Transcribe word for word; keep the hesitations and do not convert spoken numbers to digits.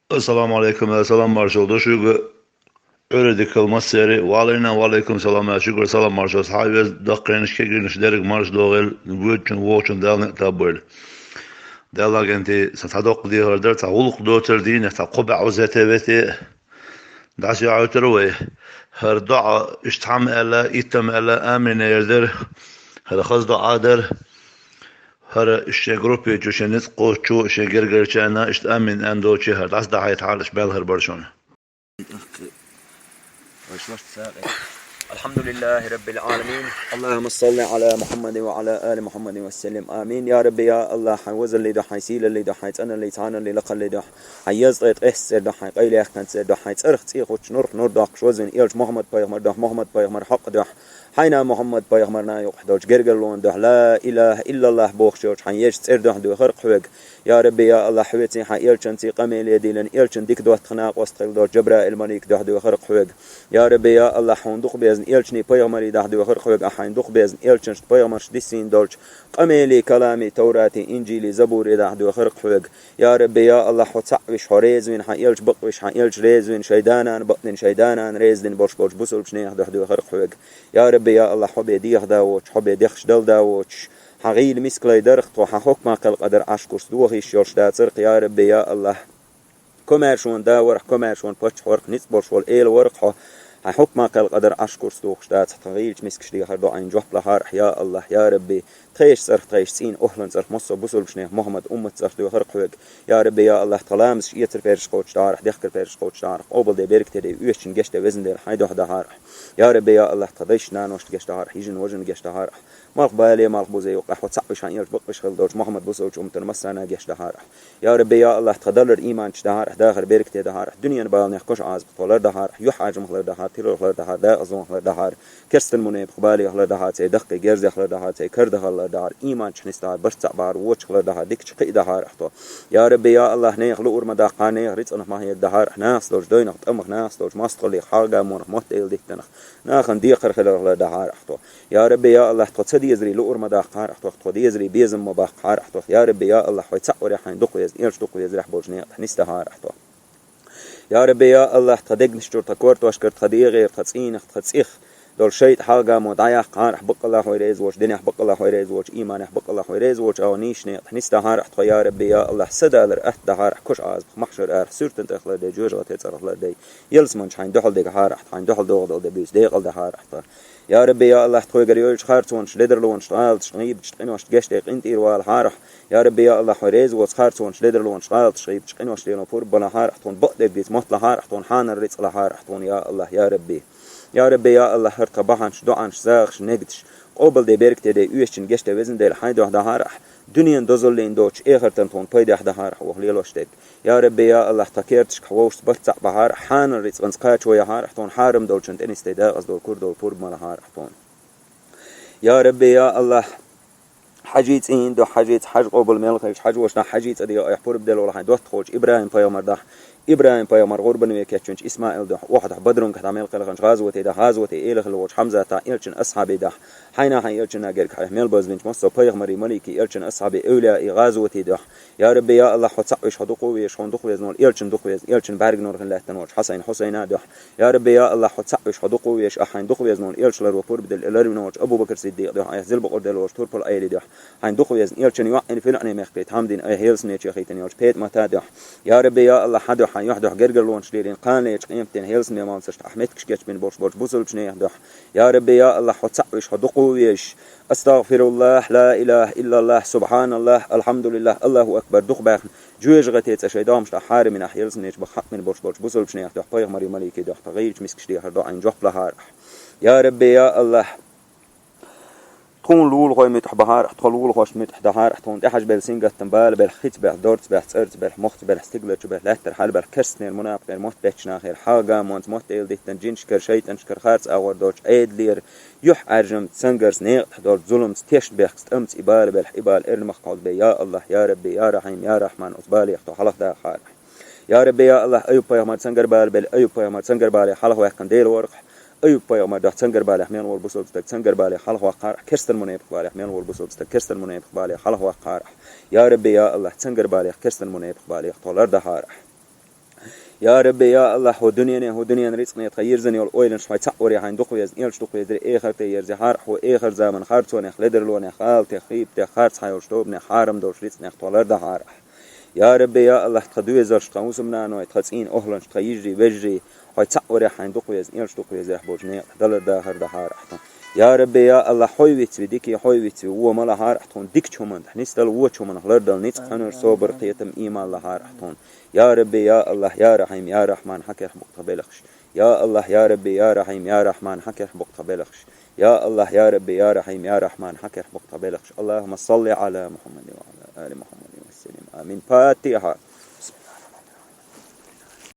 Ассаламу алейкум, салам маршал ду шуьга. Ӏуьйре дика хила массеран, ва алейна ва алейкум салам, шуьгара салам маршал. Хьавеза, даккхийнаш, кегийнаш дерриг марша догӀийла, воьдучун, вокхучун Дала ниӀмат бойла. Далла генти, сан цхьа доккха дехар дар, цхьа гӀуллакх доцар дийна, цхьа кхо бӀозза тӀе вете, дӀасаоьхуьйтур вай. ХӀара доӀа, иштта хӀама аьлла, иттам аьлла, амин яр дар, хӀара хаза доӀа дар. ХӀара шен группе чу, шен ницкъ кхочучу, шен гергарчарна иштта амин аьнна долчу хӀара дӀасадахьийта хьалаш баьлла хӀара бар шуна. الحمد لله رب العالمين. اللهم صل على محمد وعلى آل محمد وسلم. آمين. Я Рабби, я АллахӀ, хьайн везалли ду, хьайн сийлалли ду, хьайн цӀеналли, цхьаналли, лакхалли ду, хьайн еза тӀе ткъеста цӀера ду, хьайн къайлаьхканца цӀера ду, хьайн цӀарах цӀий кхуьучу нурах нур доккхуш везина элча Мухьаммад-пайхамар ду, Мухьаммад-пайхамар хьакъ ду, хьайна Мухьаммад-пайхамарна юкъахь долчу гергарлонна ду, ла илахӀа иллаллахӀ бохуш йолчу хьайн езачу цӀера ду хӀара кхоьга. Я Рабби, я АллахӀ, хьоьций хьайн элчанций къамеле диллина, элчан дика доттагӀа накъост хилла долчу Жабраил малик дохь доьхура хьоьга. Я Рабби, я АллахӀ, хьуна дукха безна элчаний пайхамарий дохь доьхура хьоьга, ахь хьайн дукха безна элчанашна пайхамаршна диссийна долчу къамелий, каламий, Товратий, Инжилий, Забурий дохь доьхура хьоьга. Я Рабби, я АллахӀ, хьо цхьаъ виш, хьо реза вина, хьан элча бакъ виш, хьан элча реза вина, шайн да-нана бакъдина, шайн да-нана реза дина болуш болчу бусулбачу нехан дохь доьхура хьоьга. Я Рабби, я АллахӀ, хьо бен дехаш да воцуш, хьо бен дехаш дала да воцуш, хьан гӀийла мискалай дарх тхо, хьан хьукма кхел къадар Ӏаш курс дохийш йолуш дацарх, я Рабби, я АллахӀ. Комаьршонан да варх, комаьршонан паччахь варх, ницкъ болуш волу эла варх хьо, хьан хьукма кхел къадар Ӏаш курс дохуш дацахь, тхан гӀийлачу мискаш дехар доӀийна жоп лахьарахь, я АллахӀ, я Рабби. Тхешан цӀарах, тхешан цӀийнан охӀлан цӀарах, массо а бусулбачу нехан Мухьаммад уммат цӀарах доьхура хьоьга. Я Рабби, я АллахӀ, тхан ламазаш эцар перш кхочуш дахьарахь, дехкар перш кхочуш дахьарахь, къобалде беркате де оьшучун гечде везан Дела хьайн дуьхьа дахьарахь. Я Рабби, я АллахӀ, тхан дайшна, наношна гечдахьарахь, йижина, важина гечдахьарахь. Малх бале, малх бузе юкъахь хьо цхьаъ виш, хьан элча бакъ виш хилла долчу Мухьаммад бусулбачу умматана массарна гечдахьарахь. Я Рабби, я АллахӀ, тхан далар иманчаш дахьарахь, дахар беркате дахьарахь, дуьненан баланех кхош Ӏазапах тхо лардахьарахь, юьхьӀаьржамах лардахьара, террорх лардахьара, дакъазонах лардахьара, керстан мунепах балех лардахьара, церан даккхий герзех лардахьара, церан кардахал лардахьара, иманчаш нисдахьара, барт цхьаъ бахьара, вочух лардахьара, дикачу кхиъ дахьарахь тхо. Я Рабби, я АллахӀ, нехан луурма даккхахьара, нехан рицкъанах ма хьега дахьарахь, нахаца долчу дайнах, тӀамах, нахаца долчу мостагӀаллех, хьагӀ-гамонах, мотт-эла диттанах, нахана декхар хиларх лардахьарахь тхо. Я Рабби, я АллахӀ, тхо ца дезарий луурма даккхахьарахь тхох, тхо дезарий безам ма баккхахьарахь тхох. Я Рабби, я АллахӀ, хьо цхьаъ варехь хьайн дукха везна, элча дукха везарехь болчу некъахь нисдахьарахь тхох. Я Рабби, я АллахӀ, тхан дегнаш чуьра, тхан кортошкара, тхан дегӀера, тхан цӀийнах, тхан цӀих долу шайтӀа хьагӀ-гамо дӀаяккхахьарахь, баккъалла хьо реза волчу динехь, баккъалла хьо реза волчу иманехь, баккъалла хьо реза волчу агӀо нийсачу некъахь нисдахьарахь тхо. Я Рабби, я АллахӀ, са далар атта дахьарахь кхош Ӏазапах, махьшар арахь, суьртан тӀехь лардей, жоьжахатин цӀарах лардей, ялсаманча хьайн дуьхьал дегахьарахь, хьайн дуьхьал догӀу долу де буьйса декъал дахьарахь тхан. Я Рабби, я АллахӀ, тхоьгара йолчу харцонаш, ледарлонаш, гӀалаташ, гӀийбаташ, къиношна гечдей къинтӀера валахьарахь. Я Рабби, я АллахӀ, хьо реза воцу харцонаш, ледарлонаш, гӀалаташ, гӀийбаташ, къинош лело пурба балахьарахь тхуна, бакъдерг дийца мотт лахьарахь тхуна, хьанал рицкъ лахьарахь тхуна, я АллахӀ, я Рабби. Я Рабби, я АллахӀ, хӀара тхан бахьанаш, доӀанаш, сагӀаш, негаташ, къобалде беркате де оьшучун гечде везан Дела хьайн дуьхьа дахьарахь, дуьненан дозаллин доцуш, эхартан тхуна пайдехь дахьарахь оха лелош дерг. Я Рабби, я АллахӀ, тхан керташкахь вовшашца барт цхьаъ бахьарахь, хьанал рицкъанца кхачо яхьарахь тхуна, хьарам долчун тӀе нисдей дакъаза долу кур долу пурба ма лахьарахь тхуна. Я Рабби, я АллахӀ, хьажий цӀийнан дуьхьа, хьажийца хьажа къобал мел хилча, хьажошна хьажий цӀа дегӀа айхьа пурба делла волу хьайн доттагӀчу ИбрахӀим-пайхамар дахь, ИбрахӀим-пайхамар гӀурбан ве кечвинчу ИсмаӀил дахь, Ухьудехь, Бадрункахь дӀа мел кхелхинчу гӀазотий дахь, гӀазоте эла хилла волчу Хьамзатахь, элчан асхьабий дахь, хьайна хьайн элчанна гергахь айхьа мел базвинчу массо а пайхамарий, маликий, элчан асхьабий, эвлияий гӀазотий дахь. Я Рабби, я АллахӀ, хьо цхьаъ виш, хьо дукха веш, хьуна дукха везна волу элчан дукха везна, элчан бӀаьрганора хила лаьттина волчу Хьасайн, Хьусайна дахь. Я Рабби, я АллахӀ, хьо цхьаъ виш, хьо дукха веш, ахь хьайн дукха везна волу элча ларво пурба делла ларвина волчу Абу-Бакр Сиддикъ дахь, айхьа зилбакъур делла волчу турпал Ӏели дахь. Хьайн духвезна элчан йоӀ Ӏин филъане мехкийта хьамдина айхьа елсанече хийтина йолчу Петамата дуьхьа. Я Рабби, я АллахӀ, хьан дуьхьа, хьайн юьхь дуьхьа гергарлонаш лелийна, кханалечу къематдийнахь елсаме малсашна ахь меттигаш кечбина болуш болчу бусулбачу нехан дуьхьа. Я Рабби, я АллахӀ, хьо цхьаъ виш, хьо дукха веш. Астагъфируллах, ла илаха иллаллах, субханаллах, алхьамдулиллах, Аллаху акбар дукха баьхна, жоьжахатин цӀа шайн догӀмашна хьараминахь елсанечу баха хьакъ бина болуш болчу бусулбачу нехан дуьхьа, пайхамарий, маликий дуьхьа, тхан гӀийлачу мискаш дехар доӀийна жоп лахьарахь. Я Рабби, я АллахӀ, тхуна лулахой муьтӀахь бахьарахь, тхо лулахошна муьтӀахь дахьарахь, тхуна тӀехьажа белла сингаттам бала белахь, хица белахь, дорца белахь, цӀарца белахь, мохца белахь, стигаларчу белахь, лаьттара хьалабелахь, керстанера, мунапкъера, мотт беттачу нахера, хьагӀ-гамонца, мотт-эла диттан, жинашкара, шайтӀанашкара, харцахьара долчу Ӏедалера, юьхь-Ӏаьржамца, цангарца, некъа тӀехь долчу зуламца, тешнабехкаца, тӀамца и бала белахь, и бала эрна махкахьа бе, я АллахӀ, я Рабби, я Рахьим, я Рахьман, оцу балех тхо хьалха дахьарахь. Я Рабби, я АллахӀ, Аюб-пайхамар цангара бала белла, Аюб-пайхамар цангара бале хьалха ваьккхина Дела варахь, Аюб-пайхамар дуьхьа цангара балех мел волу бусулба стаг цангара бале хьалха ваккхарахь, керстан мунепакъ балех мел волу бусулба стаг керстан мунепакъ бале хьалха ваккхарахь. Я Рабби, я АллахӀ, цангара балех, керстан мунепакъ балех тхо лардахьарахь. Я Рабби, я АллахӀ, хӀо дуьнене, хӀо дуьненан рицкъане тха йирзина йолу ойланаш хьайн цхьаъ варе хьайн дукха везна, элча дукха везира, эхарте ерзе хьарахь, хӀо эхар заман харцонех, ледарлонех, гӀалатех, хийбатех, харц хьан йолуш тобанех, хьарам долуш рицкъанех тхо ларда хьарахь. Я Рабби, я АллахӀ, тхан доьзалш, тхан хӀусамнаной, тхан цӀийнан охӀланаш, тхан йижарий, вежарий, хьайн цхьаъ варе хьайн дукха везна, элча дукха везех болчу некъахь далар дахар дахьара ахь тхуна. Я Рабби, я АллахӀ, хьой вицве дикий, хьой вицве вон ма лахьара ахь тхуна дикачу хӀуманах нисдала, вочу хӀуманах лардала ницкъ хьуьнар, собар, кхетам, ийман лахьара ахь тхуна. Я Рабби, я АллахӀ, я Рахьим, я Рахьман, хьан керх бу тхан белхаш. Я АллахӀ, я Рабби, я Рахьим, я Рахьман, хьан керх бу тхан белхаш. Я АллахӀ, я Рабби, я Рахьим, я Рахьман, хьан керх бу тхан белхаш. اللهم صل على محمد وعلى آل محمد وسلم. آمين. Патихьа.